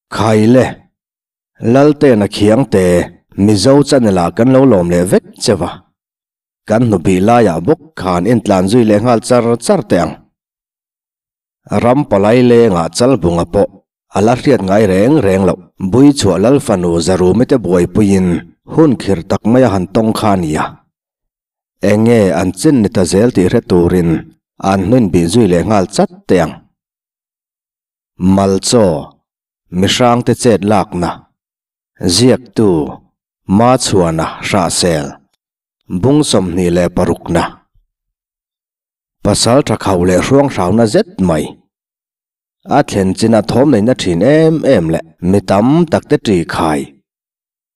Khaile, Laltena Khiangte, Mizo channel ah kan lo lawm leh vek che va. Kan hnubih laiah bawk khan intlan zui leh nghal char char teh ang. Ram palai lengah Chalbunga pawh a la hriat ngai reng reng loh. Buichhuah Lal fanu Zarumi te buaipuiin hun khir tak mai a han tawng kha a nia. Eng nge an chin ni ta zel tih hre turin an hnuin bih zui leh nghal chat teh ang. Malchaw, Mihrangte chet lakna, Ziaktu, Machhuana Hrahsel, Bung 26 na. Pasal tha khauh leh hruang hrauna zet mai. A thlen chin a thawm neihna thin em em leh mi tam tak te ṭi khai.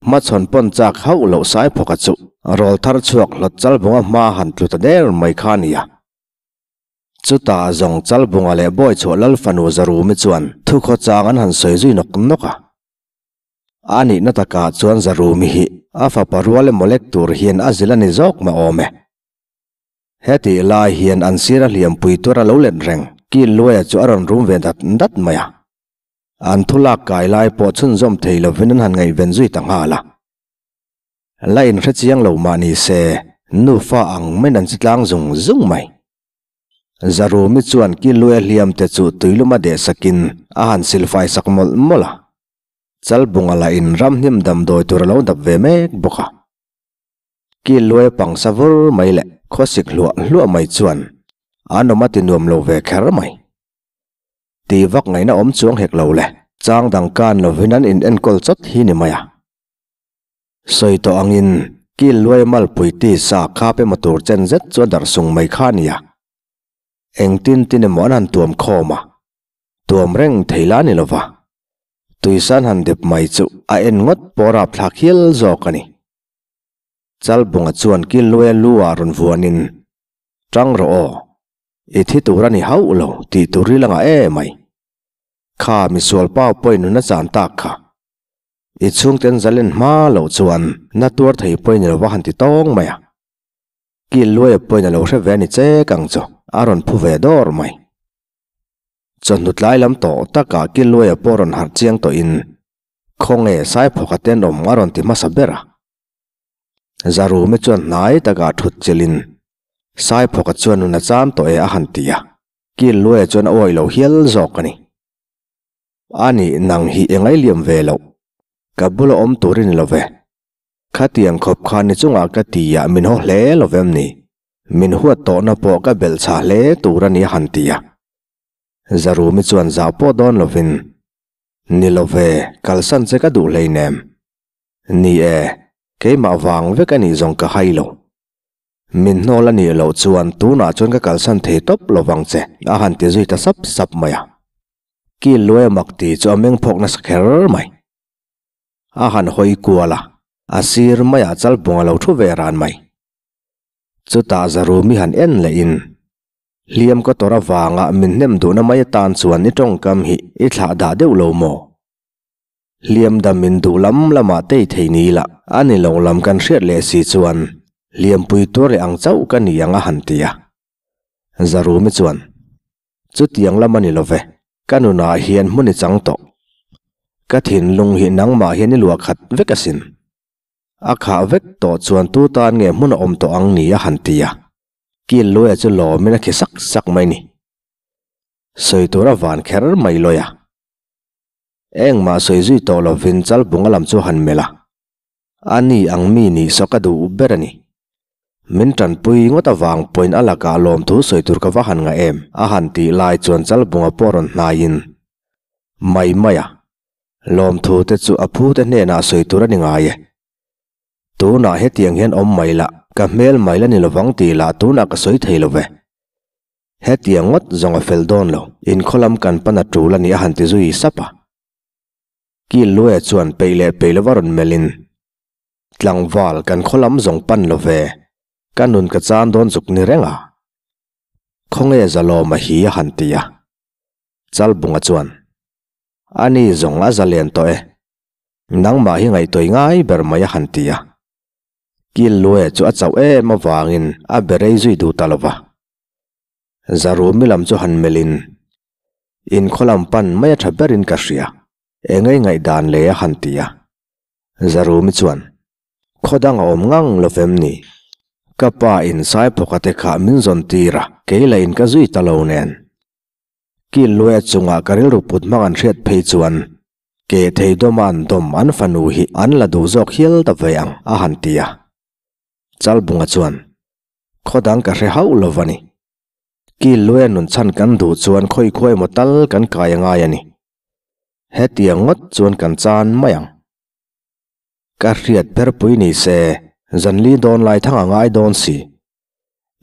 Hmachhawn pawn chak hauh loh Saiphawka chu rawl thar chhuak hlawt Chalbunga hma han tlu ta der mai kha a nia. Chutah zawng Chalbunga leh Bawichhuah Lal fanu Zarumi chuan thukhaw chang an han sawi zui nawk nawk a. A nihna takah chuan Zarumi hi a fapa rual emaw lek tur hian a zil a ni zawk mah awm e. Hetih lai hian an sir a hliampui tur a lo let reng, Kil Luaia chu a rawn rum ve dat dat mai a. An thu lak kai lai pawh chhunzawm thei lovin an han ngaihven zui ta nghal a. La inhre chiang lo mah ni se, nufa ang maiin an chi tlang zung zung mai. Zarumi chuan Kil Luaia hliam te chu tuiluma deh sakin a han silfai sak mawlh mawlh a. Chalbunga lah in ramhnim damdawi tur a lo dap ve mek bawk a. Kil luai pangsa vur mai leh khawsik hluah hluah mai chuan an awm a ti nuam lo ve kher mai. Ti vak ngaihna awm chuang hek lo le, chang dang kan lovin an in enkawl chawt hi ni mai a. Sawi tawh angin kil luai malpui ti sa khap emaw tur chen zet chu a darh sung mai kha a nia. Engtin tin emaw an han tuam khawm a, tuam reng thei la ni lova. Tuisan han dep mai chu a en ngawt pawh rapthlak hial zawk a ni. Chalbunga chuan Killuaia lu ah rawn vuanin, Tang rawh aw, i thi tur a ni hauh lo tih tur i la ngah e mai. Kha misual pau pawhin nuna chan tak kha. I chhungten zalen hma loh chuan na tuar thei pawhin i lo va han ti tawng mai a. Killuaia pawhin a lo hre ve a ni chek ang chu, a rawn phu ve dawr mai. Chawhnu tlai lam tawh takah Killuaia pawh rawn harh chiang tawhin, Khawnge Saiphawka tenawm a rawn ti hmasa ber a. Zarumi chuan hnai takah thut chilhin Saiphawka chuan nun a chan tawh e a han ti a, Kil Luaia chuan a awih lo hial zawk a ni. A nih nang hi engai liam ve loh, ka bula awm tur i ni lo ve. Khatiang khawp khan ni chungah ka ti a min haw hle lo vem ni, min huat tawhna pawh ka belh chhah hle tur a ni a han ti a. Zarumi chuan zau pawh dawn lovin, Ni lo ve, kalsan che ka duh hleinem. Ni e, keimah vang vek a nih zawng ka hai lo. Min hnawl a nih loh chuan tunah chuan ka kalsan thei tawp lo vang che, a han ti zui ta sap sap mai a. Kil luai a mak ti chu a meng phawk nasa kher mai. A han hawi kual a, a sir maiah chalbung a lo thu ve ran mai. Chutah Zarumi han en lehin, Hliam ka tawrh avanga min hnem duhna mai atan chuan i tawngkam hi i thlah dah deuh lo maw? Hliam dam min duh lam lamah tei thei ni ila, a ni lo lam kan hriat leh si chuan hliampui tuar leh ang chauh ka ni ang a han ti a. Zarumi chuan, Chutiang lam a ni lo ve, ka nunah hian hmun i chang tawh. Ka thinlung hi nangmah hian i luah khat vek asin. A khah vek tawh chuan tu tan nge hmun a awm tawh ang ni a han ti a. Kil luaia chu lawmin a khi sak sak mai ni. Sawi tur a van kher mai lawi a. Engmah sawi zui tawh lovin Chalbunga lam chu han melh a, a ni ang mi nih saw ka duh ber a ni. Min tanpui ngawt avang pawhin a lakah lawmthu sawi tur ka va han ngah em? A han tih lai chuan Chalbunga pawh rawn hnaiin, Mai mai a, lawmthu te chu a phute hnenah sawi tur a ni ngai e. Tunah hetiang hian awm mai lah, ka hmel mai la ni lovang tih lah tunah ka sawi thei lo ve. Hetiang ngawt zawng a fel dawn lo, inkhaw lam kan pan a tul a ni a han ti zui sap a. Kil Luaia chuan peih leh peih lova rawn melhin, Tlangval, kan khaw lam zawng pan lo ve, ka nun ka chan dawn zuk ni reng a. Khawnge Zalawma hi a han ti a. Chalbunga chuan, A ni zawng a zalen tawh e, nangmah hi ngaihtuah i ngai ber mai a han ti a. Kil Luaia chu a chauh em avangin a be rei zui duh ta lova. Zarumi lam chu han melhin, Inkhaw lam pan mai a tha berin ka hria. Engei ngaihdan leh a han ti a. Zarumi chuan, Khaw dang a awm ngang lo vem ni? Ka pa in Saiphawka te kha min zawn tir a, kei lah in ka zui ta lo nen. Kil luaia chungah ka rilru put hmang an hriat phei chuan ke thei dawma an dawm an fanu hi an la duh zawk hial ta ve ang a han ti a. Chalbunga chuan, Khaw dang ka hre hauh lo va ni. Kil luaia nun chhan kan duh chuan khawi khuai emaw tal kan kai a ngai a ni. Hetiang ngawt chuan kan chan mai ang. Ka hriat ber pui ni se, zanli dawn lai thang a ngai dawn si.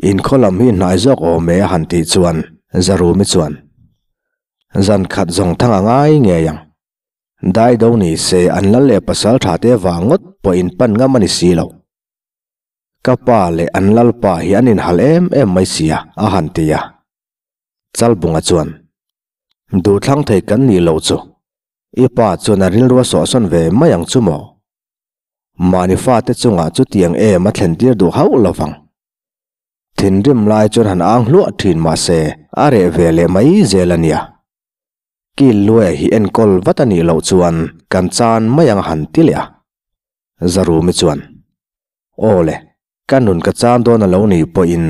Inkhaw lam hi hnai zawk awm e a han tih chuan Zarumi chuan, Zan khat zawng thang a ngai ngei ang. Dai do ni se an lal leh pasal tha te vang ngawt pawh in pan ngam a ni si lo. Ka pa leh an lalpa hi an inhal em em mai sia a han ti a. Chalbunga chuan, Duhthlang thei kan nih loh chu i pa chuan a rilru a sawhsawn ve mai ang chu maw? Mahni fate chungah chutiang em a thlen tir duh hauh lo vang. Thinrim lai chuan han ang hluah thin mah se a reh ve leh mai zel a nia. Kil luaia hi enkawl vat a nih loh chuan kan chan mai ang a han ti leh a. Zarumi chuan, Aw le, ka nun ka chan dawn a lo nih pawhin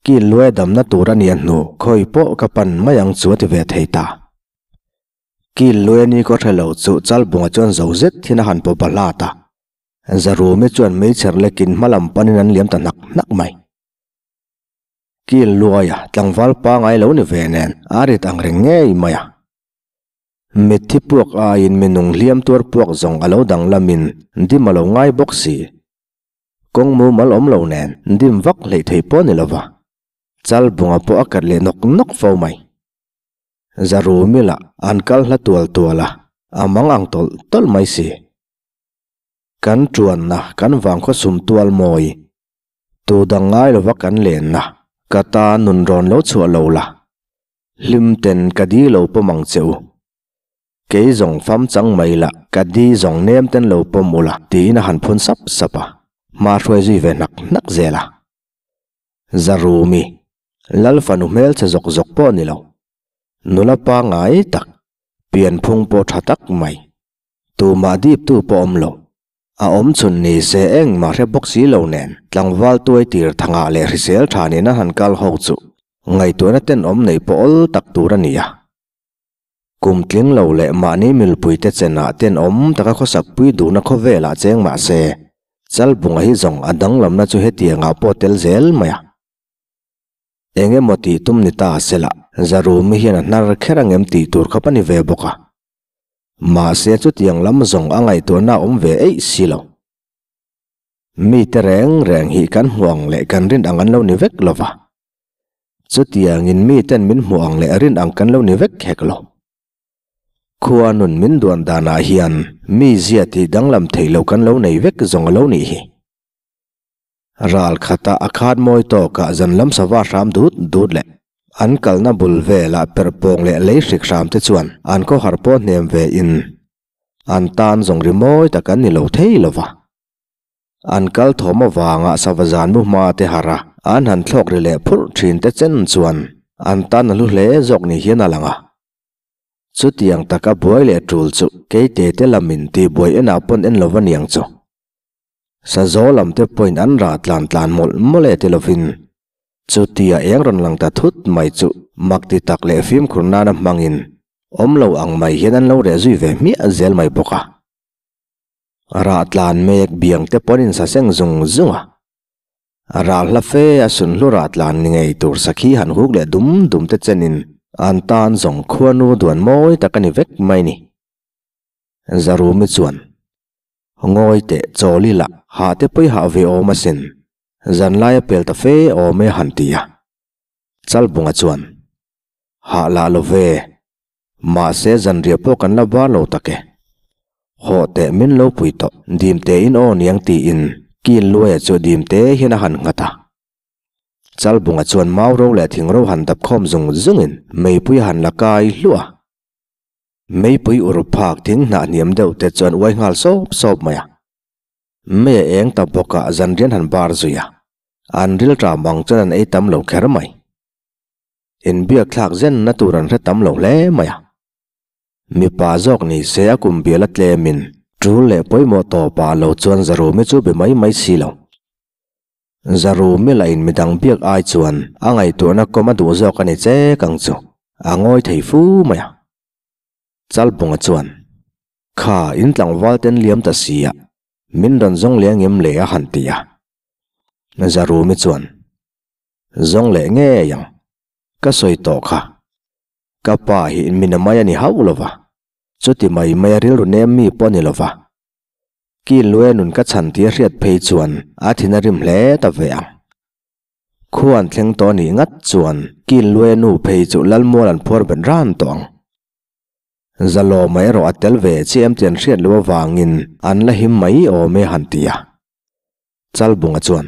Kil luaia damna tur a nia hnu khawi pawh ka pan mai ang chu a ti ve thei ta. Kil luai ni kaw hre lo chu Chalbunga chuan zo zet hian a han paw bahlat a, Zarumi chuan meichher lekin hma lam panin an liam ta hnak hnak mai. Kil luaia tlangval pangai lo ni ve nen a rit ang reng ngei mai a. Mitthi puak aiin minung hliam tuar puak zawng a lo danglamin dim a lo ngai bawk si. Kawng mumal awm lo nen dim vak hleih thei pawh ni lova Chalbunga pawh a kat leh nawk nawk fo mai. Zarumila an kal hla tual tual a, a mang ang tawlh tawlh mai si. Kan tuanna kan vangkhaw sum tual mawi, tu dang ngai lova kan lenna, ka ta nun rawn lo chhuah lo la, hlim ten ka di lo pawm ang che u. Kei zawng fam chang mai la, ka di zawng nem ten lo pawm u la, tiin a han phun sap sap a, hma hruai zui ve hnak hnak zel a. Zarumi, Lal fanu hmelchhe zawk zawk pawh a ni lo. Nula pangngai tak, pianphung pawh tha tak mai. Tumah diptu pawh awm lo. A awm chhun ni se engmah hre bawk si lo nen tlangval tuai tir thangah leh hrisel tha nen a han kal ho chu ngaihtuahna tenawm neih pawh awl tak tur a ni a. Kum tling lo leh mahni milpuite chenah tenawm taka khawsakpui duhna khawvelah cheng mah se, Chalbunga hi zawng a danglamna chu hetiangah pawh tel zel mai a. Eng emaw tih tum ni ta sela, Zarumi hian a hnar kher ang em tih tur khawp a ni ve bawk a. Mahse chutiang lam zawng a ngaihtuahna a awm ve eih si lo. Mite reng reng hi kan hmuh ang leh kan rin ang an lo ni vek lo va. Chutiangin miten min hmuh ang leh rin ang kan lo ni vek hek lo. Khua nun min duan danah hian mi zia tih danglam theih lo kan lo nei vek zawng a lo nih hi. Ral khata a khat mawi tawkah zan lam sava hram dut dut leh an kalna bul velah perhpawng leh lei hrik hram te chuan an khawhar pawh hnem ve in an tan zawng ri mawi tak an ni lo thei lo va. An kal thawm avanga sava zan mu hma te harh a, an han thlawk ri leh phurh thin te chen chuan an tan a hlu hle zawk ni hian a lang a. Chutiang taka buai leh tul chu keite te lamin tihbuai enah pawn en lo va niang chu. Sazaw lam te pawhin an rah tlan tlan mawlh mawlh e ti lovin chutia eng rawn lang ta thut mai chu mak ti tak leh fimkhur nana hmangin awm lo ang mai hian an lo reh zui ve hmiah zel mai bawk a. Rah tlan mek biang te pawn in sa seng zung zung a. Ral hla fe a sunhlu rah tlan ni ngei tur sakhi han huk leh dum dum te chenin an tan zawng khuanu duan mawi tak a ni vek mai ni. Zarumi chuan Ngawi teh chawl ila hah te pawi hah ve awm asin, zanlai a pel ta fe awm e han ti a. Chalbunga chuan, Hah lah lo ve, mahse zanriah pawh kan la bar lo tak e. Hawh teh min lo pui tawh, dim tein aw niang tiin Kil Luaia chu dim te hian a han nghat a. Chalbunga chuan mau ro leh thing ro han dap khawm zung zungin meipui a han la kai hluah a. Meipui ur phak thing hnah hniam deuh te chuan uai nghal sawp sawp mai a. Mei a eng ta bawk a, zanrian han bar zui a. An ril ṭam ang chuan an ei tam lo kher mai. Inbiak thlak zenna tur an hre tam lo hle mai a. Mipa zawk ni se a kum bial a tlemin tul leh pawimawh tawpah lo chuan Zarumi chu be mai mai si lo. Zarumi lahin midang biak ai chuan a ngaihtuahna kawm a duh zawk a ni chek ang chu, a ngawi thei fu mai a. Chalpunga chuan, Kha, in tlangval ten liam ta si a, min rawn zawng leh angem le a han ti a. Zarumi chuan, Zawng leh ngei ang, ka sawi tawh kha. Ka pa hi min a mai a ni hauh lo va, chuti mai mai a rilru nem mi pawh a ni lo va. Kin lue nun ka chhan tih a hriat phei chuan a thin a rim hle ta ve ang. Khua an thleng tawh a nih ngat chuan Kin lue nu phei chu Lalmual an phuar bet ran tawh ang. Zalawma erawh a tel ve chiah em tih an hriat loh avangin an la him mai awm e han ti a. Chalbunga chuan,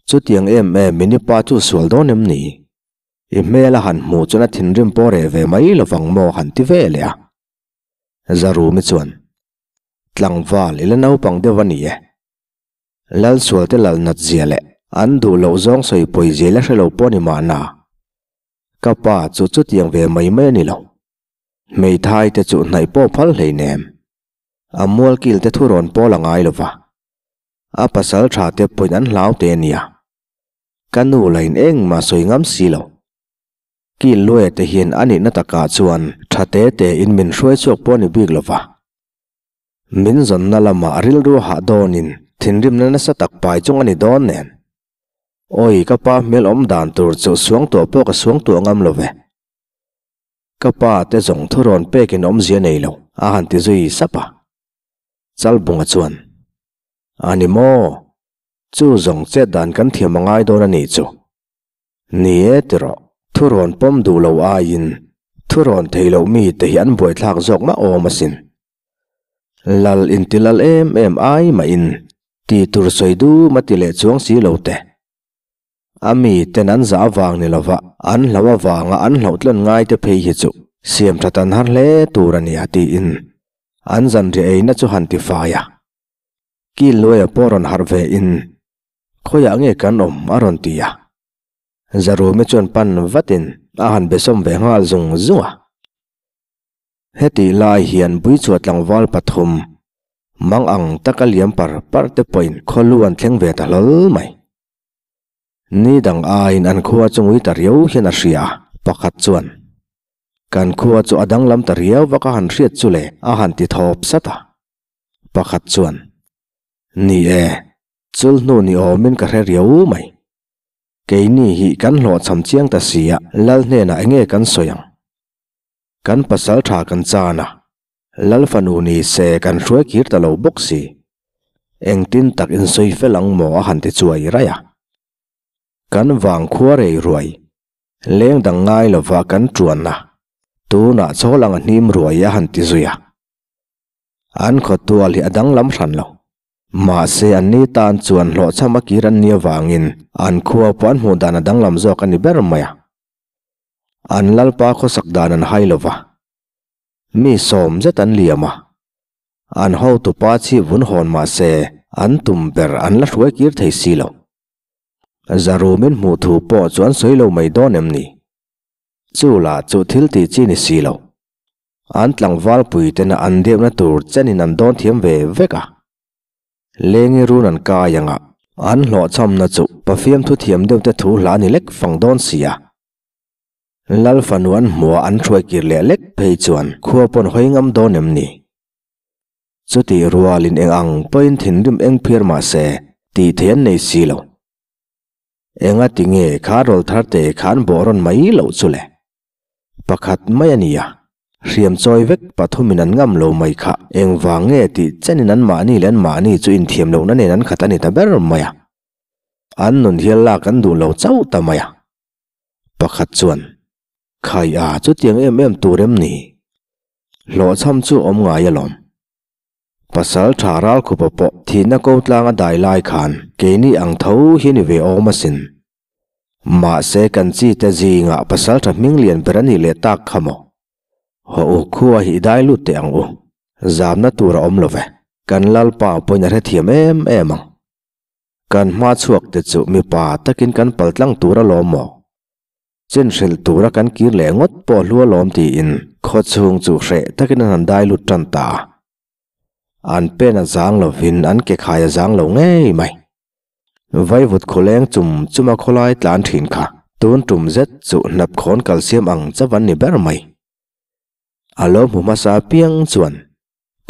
Chutiang em em in i pa chu sual dawn em ni? I hmel a han hmuh chuan a thinrim pawh reh ve mai lovang maw han ti ve leh a. Zarumi chuan, Tlangval i la naupang deuh a ni e. Lalsualte lal nat zia leh an duh loh zawng sawi pawi zia la hre lo pawh ni mahna. Ka pa chu chutiang ve mai mai a ni lo. Hmeithai te chu hnaih pawh phal hleinem. A mualkil te thu rawn pawl a ngai lo va. A pasal tha te pawhin an hlau te a nia. Ka nu lain engmah sawi ngam si lo. Kil luaia te hian a nihna takah chuan tha te te in min hruai chhuak pawh a ni bik lo va. Min zawnna lamah rilru a hah dawnin thinrimna nasa tak pai chung a ni dawn nen. Awi ka pa hmel awm dan tur chu suangtuah pawh ka suangtuah ngam lo ve. Ka pa te zawng thurawn pekin awmzia nei lo a han ti zui sap a. Chalbunga chuan, A ni maw? Chu zawng chet dan kan thiam a ngai dawn a nih chu. Ni e tiraw, thurawn pawm duh lo aiin thurawn thei loh mi te hi an buaithlak zawk mah awm asin. Lal inti lal em em ai mahin ti tur sawi dum a ti leh chuang si lo te. A mi ten an zah avang ni lova an hlauh avanga an hlauhtlawn ngai te phei hi chu siam that an har hle tur a nia tiin an zanriah eina chu han ti fai a. Kil luaia pawh rawn harh ve in Khawiah nge kan awm a rawn ti a. Zarumi chuan pan vatin a han be sawm ve nghal zung zung a. Hetih lai hian Buichhuah tlangval pathum mang ang taka liam par par te pawhin khawlu an thleng ve ta hlawl mai. Ni dang aiin an khua chu ngui ta riau hian a hria a, pakhat chuan, Kan khua chu a danglam ta riau vak a han hriat chu le a han ti thawp sat a. Pakhat chuan, Ni e, chul hnu ni awmin ka hre riau mai. Keini hi kan hlawhchham chiang ta si a, Lal hnenah enge kan sawi ang? Kan pasal tha kan chan a, Lal fanu ni se kan hruai kir ta lo bawk si. Engtin tak insawi fel ang maw a han ti chuai raih a. Kan vang khua rei ruai, leng dang ngai lova kan tuan a, tunah chawl ang a hnim ruai a han ti zui a. An khawtual hi a danglam hran lo. Mahse an ni tan chuan hlawhchham a kir an nih avangin an khua pawh an hmuh dan a danglam zawk a ni ber mai a. An lalpa khawsak dan an hai lo va. Mi sawm zet an liam a. An hotupa chhip vun hawn mahse an tum ber an la hruai kir thei si lo. Zarumin hmuh thu pawh chu an sawi lo mai dawn em ni? Chu lah chu thil tih chi ni si lo. An tlangval puitena an deuhna tur chenin an dawn thiam ve vek a. Lengi run an kai ang a, an hlawhchhamna chu Pafiam thu thiam deuhte thu hla ni lek fang dawn si a. Lal fanu an hmuh a an hruai kir leh lek phei chuan khua pawn hawi ngam dawn em ni? Chutih rualin eng ang pawhin thinrim eng phiar mah se tih thei an nei si lo. Enga tinge kha rawl thar te kha an bawh rawn mai loh chu le? Pakhat mai a ni a, hriam chawi vek pathumin an ngam lo mai kha engvang nge tih chenin an mahni leh an mahni chu inthiam lohna nen an khat a ni ta ber mai a. An nun hial lak an duh lo chauh ta mai a. Pakhat chuan, Khai a, chutiang em em tur em ni? Hlawhchham chu awm ngai alawm. Pasal tha ralkhupa pawh thihna ko tlanga dai lai khan keini ang tho hi ni ve awm asin. Mahse kan chi te zingah pasal tha hming lian ber a nih leh tak kha maw? Haw u, khua hi i dai lut teh ang u. Zamna tur a awm lo ve. Kan Lalpa pawhin a hrethiam em em ang. Kan hma chhuak te chu mipa takin kan paltlang tur alawm maw? Chin hrilh tura kan kir leh ngawt pawh hlua lawm tiin khaw chhung chu hreh takin an han dai lut tan ta a. An pen a zang lovin an ke khai a zang lo ngei mai. Vaivut khawleng chum chuma khawlai tlan thin kha tun tum zet chu hnap khawn kalsiam ang chauh an ni ber mai. A lo hmu hmasa piang chuan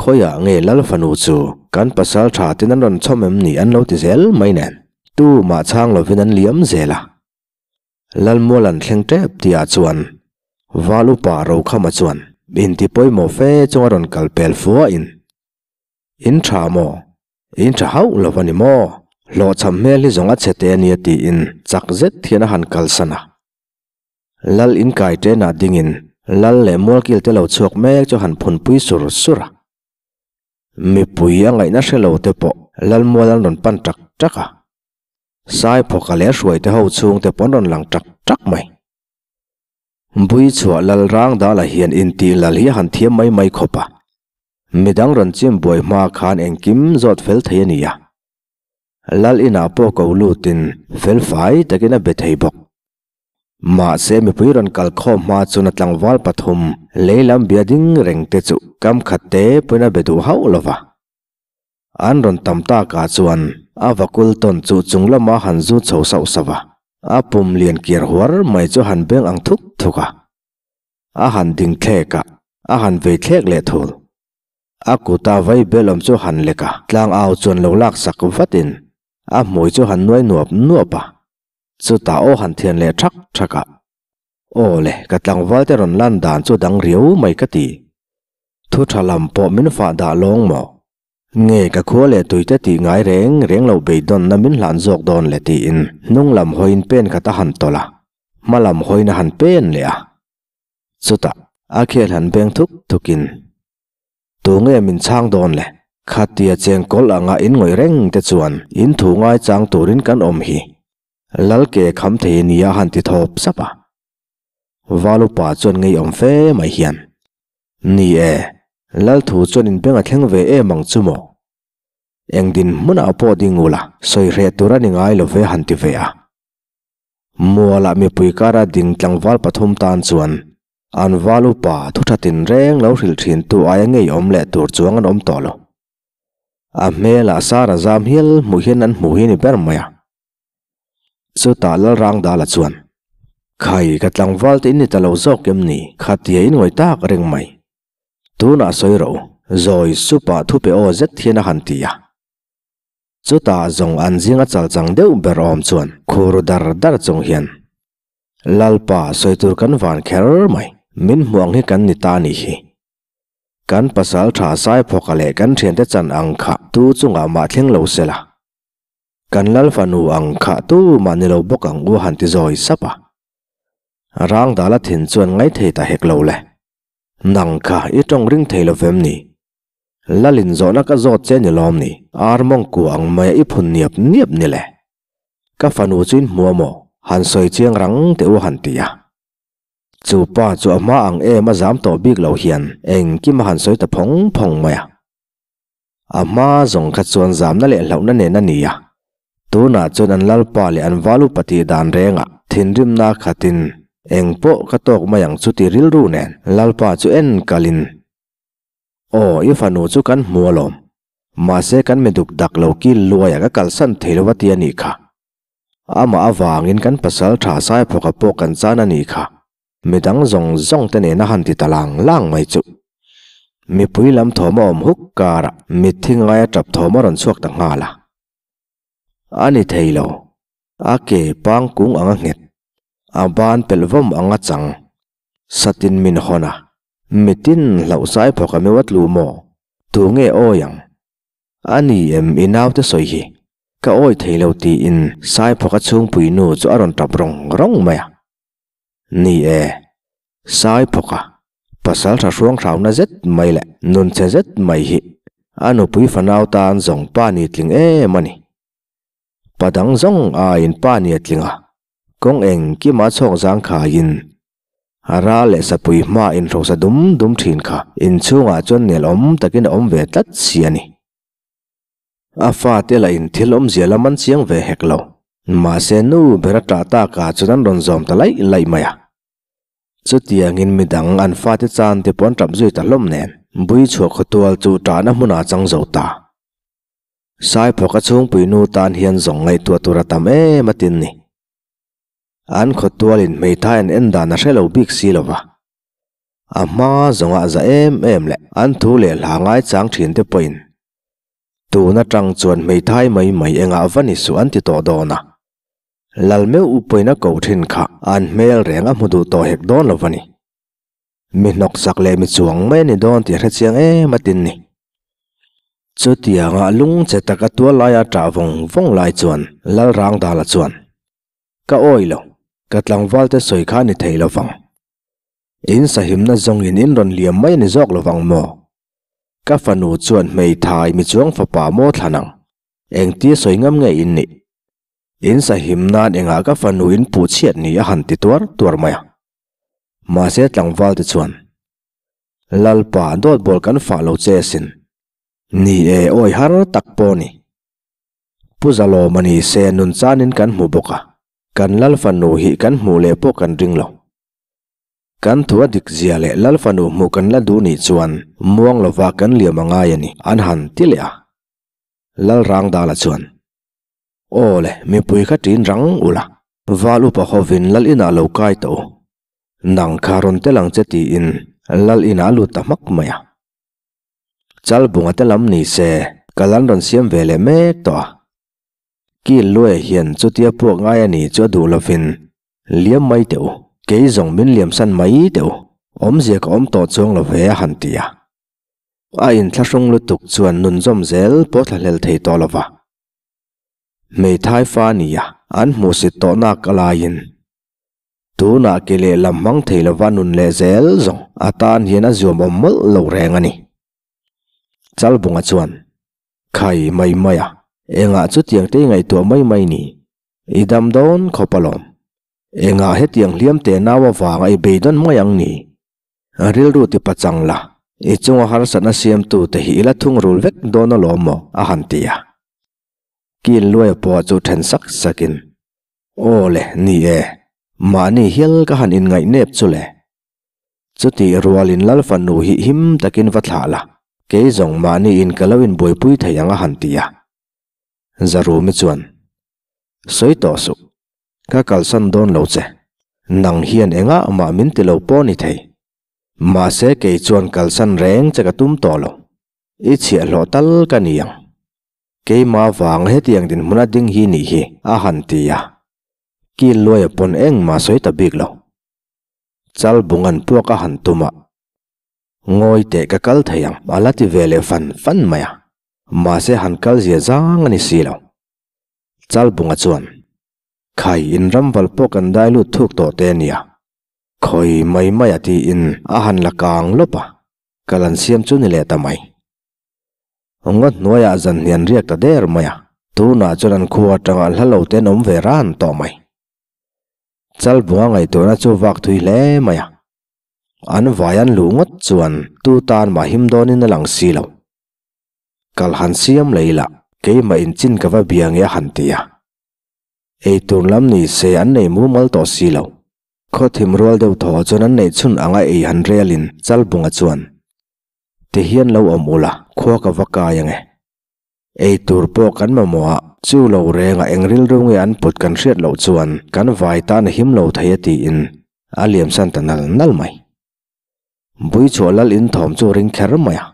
Khawiah nge Lal fanu chu kan pasal tha ten an rawn chhawm em ni an lo ti zel mai nen tumah chhang lovin an liam zel a. Lalmual an thleng tep tihah chuan Val upa Rokhama chuan inti pawimawh fe chunga rawn kal pel fuahin, In tha maw? In tha hauh lo a ni maw? Hlawhchham hmel hi zawng a chhe te a nia tiin chak zet hian a han kalsan a. Lal inkai tenah dingin Lal leh Mualkil te lo chhuak mek chu a han phunpui sur sur a. Mipui a ngaihna hre lo te pawh Lalmual an rawn pan tak tak a. Saiphawka leh hruaite ho chhungte pawn rawn lang tak tak mai. Bui chhuah lal rang dala hian intih lal hi a han thiam mai mai khawp a. Midang rawn chim buai hma khan engkim zawt fel thei a ni a. Lal inah pawh ko lutin fel fai takin a be thei bawk. Mahse mipui rawn kal khawm hma chuan a tlangval pathum leilam bia ding reng te chu kam khat te pawhin a be duh hauh lo va. An rawn tam takah chuan a vakul tawn chu chung lama han zu chho sauh sauh a, a pum lian kiar huar mai chu han beng ang thuk thuk a. A han ding thlek a, a han vei thlek leh thul. A kuta vai bel awm chu han lek a, tlangau chuan lo lak sak vatin a hmui chu han nuai nuap nuap a, chutah aw han thian leh thak thak a. Aw le, ka tlangval te rawn lan dan chu dang riau mai ka ti. Thu tha lam pawh min fah dah lawng maw? Nge ka khua leh tuite tih ngai reng reng lo beidawnna min hlan zawk dawn le tiin hnung lam hawiin pen khat a han tawlh a, hma lam hawiin a han pen leh a. Chutah a khel han beng thuk thukin, Tu nge min chhang dawn le? Khatia cheng kawlh anga in ngawih reng te chuan in thu ngaichang turin kan awm hi. Lal ke kham thei nia han ti thawp sap a. Valupa chuan ngeiawm fe mai hian, Ni e, Lal thu chuan in beng a thleng ve em ang chu maw? Eng dinhmunah pawh ding ula, sawi hreh tur a ni ngai lo ve han ti ve a. Mualah mipui kara ding tlangval pathum tan chuan an Valupa thu tha tinreng lo hrilh thintu aia ngeiawm leh tur chuang an awm tawh lo. A hmelah Sara zam hial hmuh hian an hmu hi a ni ber mai a. Chutah Lalrangdala chuan, Khai, ka tlangval te in ni ta lo zawk em ni? Khatia in ngawi tak reng mai. Tunah sawi rawh u, zawi supa thupe aw zet hian a han ti a. Chutah zawng an zinga chalchang deuh ber awm chuan khur dar dar chung hian, Lalpa, sawi tur kan van kher mai, min hmuh ang hi kan ni ta nih hi. Kan pasal tha Saiphawka leh kan thiante chan ang kha tu chungah mah thleng lo se la. Kan lal fanu ang kha tu mah ni lo bawk ang u han ti zawi sap a. Rang dala thin chuan ngaithei ta hek lo le. Nang kha i tawng ring thei lo vem ni? Lalin zawhna ka zawt che ni lawm ni? Ar mawngkua ang maia i phun niap niap ni le. Ka fanu chu in hmu a maw? Han sawi chiang rang teh u han ti a. Chu pa chu a hma ang em a zam tawh bik lo hian engkim a han sawi ta phawng phawng mai a. A hma zawng kha chuan zamna leh hlauhna nen a ni a, tunah chuan an lalpa leh an val upa tih dan rengah thinrimna khatin eng pawh ka tawk mai ang chu ti rilru nen lalpa chu en kalin, Aw, i fanu chu kan hmu alawm, mahse kan mi duk dak lo kil luaia ka kalsan thei lo a ti a nih kha. Amah avangin kan pasal tha Saiphawka pawh kan chan a nih kha. Midang zawng zawng te nena han ti ta lang lang mai chu. Mipui lam thawm a awm huk karah mitthi ngaia tap thawm a rawn chhuak ta nghal a. A ni thei lo. A ke pang kung ang a nghet. A ban pelh vawm ang a chang. Satin min hawn a. Mitin hlauh sai phawk a meu a tlu maw? Tu nge awi ang? A ni em i naute sawi hi? Ka awi thei lo tiin Saiphawka chhungpui nu chu a rawn tap rawng rawng mai a. Ni e, Saiphawka, pasal tha hruang hrauna zet mai leh nunchhe zet mai hi a nupui fanau tan zawng pa ni tling em a ni. Pa dang zawng aiin pa ni a tling a, kawng engkima chhawk zang khaiin a ral leh sapui hmaa inhrosa dum dum thin kha inchhungah chuan nel awm takin a awm ve tlat si a ni. A fate lah in thil awmzia lam an chiang ve hek lo. Mahse nu ber a ṭah takah chuan an rawn zawm ta laih laih mai a. Chutiangin midang an fate chan te pawh an ṭap zui ta hlawm nen, Buichhuah khawtual chu ṭahna hmunah a chang zo ta. Saiphawka chhungpui nu tan hian zawng ngaihtuah tur a tam em a tin ni. An khawtualin hmeithai an en dan a hre lo bik si lo va. A hma zawnga za em em leh an thu leh hla ngaichang thin te pawhin tun atang chuan hmeithai mai mai engah va ni suh an ti tawh dawn a. Lal meuh upawina ko thin kha an hmel reng a hmu duh tawh hek dawn lo va ni. Mi hnawksak leh mi chuang mai a ni dawn tih a hre chiang em a tin ni. Chutianga lungchhe taka tual laia ṭah vawng vawng lai chuan Lalrangdala chuan, Ka awi lo, ka tlangval te sawi kha ni thei lo vang. In sahimna zawngin in rawn liam mai a ni zawk lo vang maw? Ka fanu chuan hmeithai mi chuang fapa maw thlan ang, engtia sawi ngam nge in nih? In sahim nan engah ka fanu in puh chhiat ni a han ti tuar tuar mai a. Mahse tlangval te chuan, Lalpa dawt bawl kan fah lo che asin. Ni e, awi har tak pawh ni. Pu Zalawma ni se nun chanin kan hmu bawk a, kan Lal fanu hi kan hmuh leh pawh kan ring lo. Kan thu a dik zia leh Lal fanu hmuh kan la duh nih chuan muang lova kan liam a ngai a ni, an han ti leh a. Lal Rangdala chuan, Aw le, mipui kha ṭin rang ula, Val upa hovin Lal inah lo kai tawh u. Nang kha rawn tel ang che tiin Lal inah a lut ta hmak mai a. Chalbunga te lam ni se kal an rawn siam ve leh mek tawh a. Kil Lue hian chutia puak ngai a ni chu a duh lovin, Liam mai teh u, kei zawng min liam san mai teh u, awmzia ka awm tawh chuang lo ve a han ti a. A inthlahrung lutuk chuan nunzawm zel pawh thlahlel thei tawh lo va. Hmeithai fa nia an hmuhsit tawh nak a laiin Tunah ke lehlam hmang thei lova nun leh zel zawng a tan hian a zuam awm mawlh lo reng a ni. Chalbunga chuan, Khai mai mai a, engah chutiang te i ngaihtuah mai mai ni? I dam dawn khawp alawm. Engah hetiang hliam te nau avanga i beidawn mai ang ni? Rilru ti pachang la, i chunga harsatna siamtu te hi i la thungrul vek dawn alawm maw? a han ti a. Kil luaia pawh chu then sak sakin, Aw le, ni e, mahni hial ka han inngaih nep chu le. Chutih rualin Lal fanu hi him takin va thlah la, kei zawng mahni in ka lo inbuaipui thei ang a han ti a. Zarumi chuan, Sawi tawh suh, ka kalsan dawn lo che, nang hian engah mah min ti lo pawh ni thei. Mahse kei chuan kalsan reng che ka tum tawh lo, i chhiahhlawh tal ka ni ang. Keimah vang hetiang dinhmuna ding hi nih hi a han ti a, kil luaia pawn engmah sawi ta bik lo. Chal bungan puak a han tum a, Ngawi teh ka kal thei ang a la ti ve leh fan fan mai a, mahse han kal zia zang a ni si lo. Chal bunga chuan, Khai in ramval pawh kan dai lut thuk tawh te nia, khawi mai mai a tiin a han la kang lawp a, kal an siam chu ni leh ta mai. Ngaw hnuaiah zan hnian riak ta der mai a, tunah chuan an khua atanga hla lo te an awm ve ran tawh mai. Chalbunga ngaihtuahna chu vak thui hle mai a, an vai an luh ngawt chuan tu tan mah him dawnin a lang si lo. Kal han siam leh ila, keimah inchin ka va bia nge a han ti a. Eitur lam ni se an nei mumal tawh si lo. Khaw thim rual deuh thaw chuan an neih chhun anga ei han relin Chalbunga chuan Ti hian lo awm ula, khua ka va kai ang e. Ei tur pawh kan mamawh a, chu lo renga eng rilru nge an put kan hriat loh chuan kan vai tan a him lo thei a tiin a liamsan ta nal nal mai. Buichhuah lal in thawm chu ring kher mai a.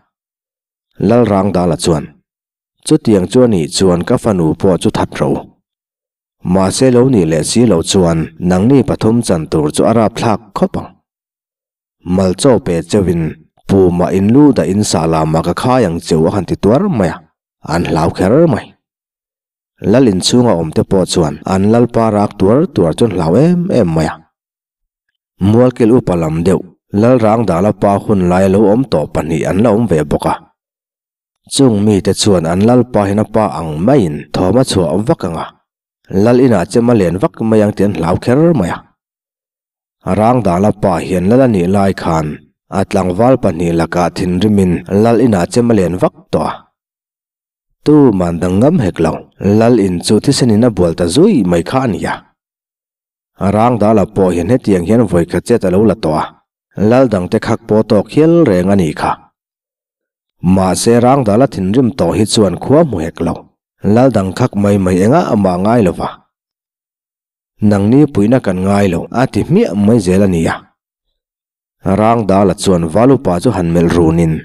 Lalrangdala chuan, Chutiang chu a nih chuan ka fanu pawh chu that ro. Mahse lo nih leh si loh chuan nangni pathum chan tur chu a rapthlak khawp ang. Mal chaw pe cheuhin Puma in lu dah in sah lamah ka khai ang cheu a han ti tuar mai a, an hlau kher mai. Lal inchhunga awm te pawh chuan an lalpa rak tuar tuar chu an hlau em em mai a. Mualkil upa lam deuh Lalrang Dala pa hun lai a lo awm tawh pahnih an la awm ve bawk a. Chung mite chuan an lalpa hian a pa ang maiin thawm a chhuah vak ang a, lal inah chem a len vak mai ang tih an hlau kher mai a. Rang Dala pa hian lal a nih lai khan a tlangval pahnih lakah thinrimin lal inah chem a len vak tawh a. Tuman dang ngam hek lo, Lal in chu thisenin a bual ta zui mai kha a nia. Rang dala pawh hian hetiang hian vawikhat chet a lo la tawh a, Lal dangte khak pawh tawk hial reng a nih kha. Mahse rang dala thinrim tawh hi chuan khua hmu hek lo, Lal dang khak mai mai engah amah ngai lo va. Nangni puihna kan ngai lo a ti hmiah mai zel a nia. Rang dala chuan Valupa chu han melh runin,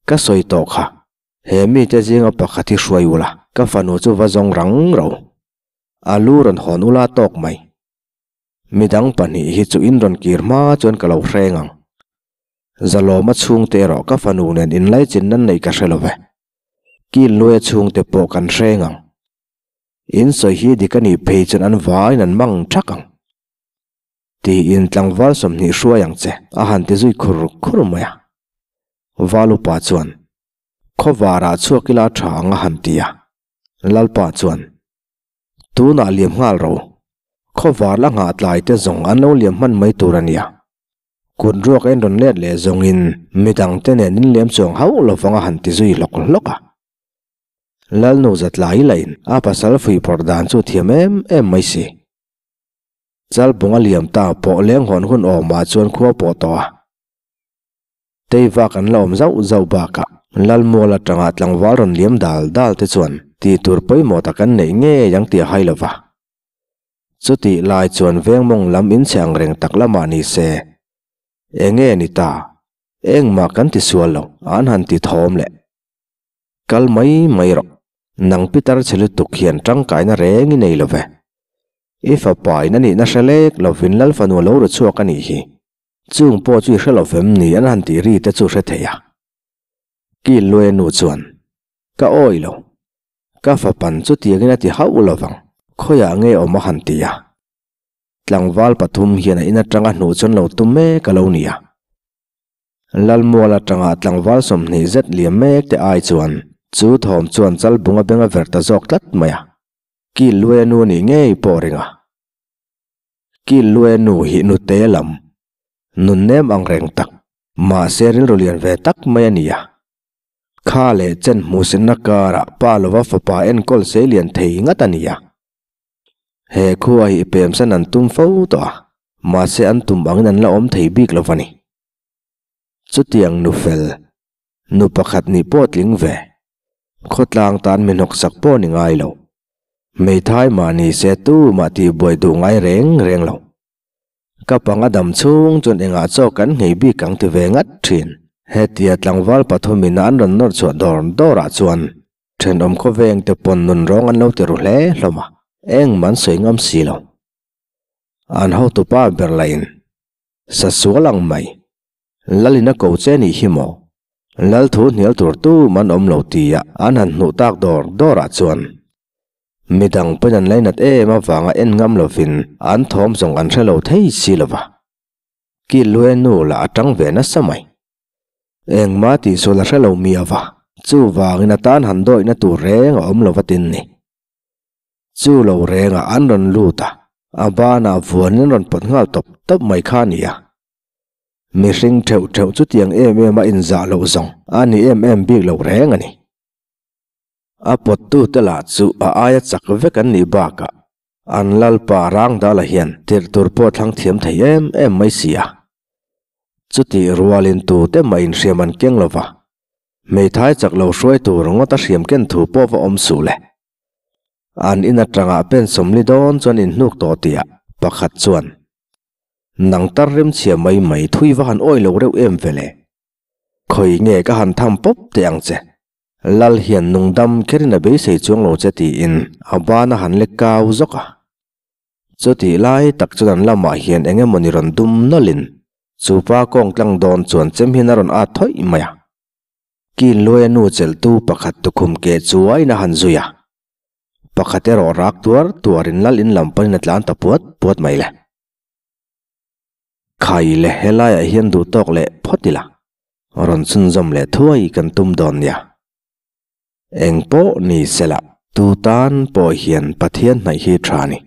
Ka sawi tawh kha, he mite zinga pakhat hi hruai ula, ka fanu chu va zawng rang ro. A lu rawn hawn ula tawk mai. Midang pahnih hi chu in rawn kir hma chuan ka lo hreng ang. Zalawma chhungte erawh ka fanu nen inlaichin nan neih ka hre lo ve. Killuaia chhungte pawh kan hreng ang. In sawi hi dik a nih phei chuan an vaiin an mang thak ang. Tiin tlangval 20 hruai ang che a han ti zui khur khur mai a. Val upa chuan, Khawvarah chhuak ila tha ang a han ti a. Lalpa chuan, Tunah liam nghal ro. Khawvar la nghah tlai te zawng an lo liam hman mai tur a nia. Kut ruak en rawn let leh zawngin midang te nen in liam chuang hauh lovang a han ti zui hlawk hlawk a. Lalnu zatlai lahin a pasal fuihpawrh dan chu thiam em em mai si. Chalbung a liam ta pawh leng hawn hun awmah chuan khua pawh tawh a. Tei vak an la awm zauh zauh bakah Lalmual atanga tlangval rawn liam dal dal te chuan tih tur pawimawh tak an neih ngei ang tih a hai lova. Chutih lai chuan veng mawng lam inchhe ang reng tak lamah ni se. Enge ni ta? Engmah kan ti sual lo, an han ti thawm leh. Kal mai mai rawh. Nang pitar che lutuk hian tangkaina reng i nei lo ve. I fapa in a nihna hre lek lovin Lal fanu a lo ru chhuak a nih hi. Chung pawh chu i hre lo vem ni an han tih ri te chu hre thei a. Kil Luaia nu chuan, Ka awi lo. Ka fapan chutiangin a ti hauh lovang. Khawiah nge awm a han ti a. Tlangval pathum hian a in atanga hnuh chuan lo tum mek a lo ni a. Lalmual atanga tlangval 20 zet liam mek te ai chuan chu thawm chuan chalbunga benga ver ta zawk tlat mai a. Kil Luaia nu nih ngei pawh ring a. Kil Luaia nu hi nute lam, nun nem ang reng tak, mahse rilru lian ve tak mai a ni a. Kha leh chen hmuhsinna karah pa lova fapa enkawl sei lian thei ngat a ni a. He khua hi pemsan an tum fo tawh a, mahse an tum angin an la awm thei bik lo va ni. Chutiang nu fel, nu pakhat nih pawh tling ve. Khawtlang tan mi hnawksak pawh ni ngai lo. Hmeithai mah ni se tu mah tih buai duh ngai reng reng lo. Ka panga dam chhung chuan engah chaw kan nghei bik ang ti ve ngat thin. Hetia tlangval pathumin an rawn nawr chhuah dawr dawrah chuan thenawm khawveng te pawn nun rawng an lo ti ru hle hlawm a, engmah an sawi ngam si lo. An hotupa ber lahin Sa sual ang mai. Lalin a ko che nih hi maw? Lal thu hnial tur tu man awm lo tia an han hnuh tak dawr dawrah chuan midang pawn an lainat em avanga en ngam lovin an thawm zawng an hre lo thei si lova. Kil Lue nu lah a tang ve nasa mai. Engmah tihsual a hre lo mi ava, chuvangin a tan han dawihna tur reng a awm lova tin ni. Chu lo rengah an rawn lut a, a banah vuanin an rawn pawt nghal tawp tawp mai kha a ni a. Mihring theuh theuh chutiang em em a inzah loh zawng a ni em em bik lo reng a ni. A pawttute lah chu a aia chak vek an nih bakah an lalpa Rangdala hian tirh tur pawh thlang thiam thei em em mai si a. Chutih rualin tute mah inhriam an keng lova, hmeithai chak lo hruai tur ngawt a hriam ken thu pawh va awm suh le. An in atanga pen 40 dawn chuan in hnuk tawh tih ah pakhat chuan, Nang tar rimchhia mai mai thui va han awi lo reuh em ve le. Khawi nge ka han tham pawp teh ang che. Lal hian nungdam kherin a beisei chuang lo che tiin a ban a han lek kau zawk a. Chutih lai tak chuan an lamah hian eng emawni rawn dum nawlhin chu pa kawng tlang dawn chuan chem hian a rawn at thawih mai a. Kin luaia nu chelhtu pakhat tukhum keh chuaiin a han zui a, pakhat erawh rak tuar tuarin lal in lam panin a tlan ta puat puat mai le. Khai le helaiah hian duh tawk leh phawt ila, rawn chhunzawm leh thuai kan tum dawn nia. Eng pawh ni sela, tu tan pawh hian Pathian hnaih hi tha ni.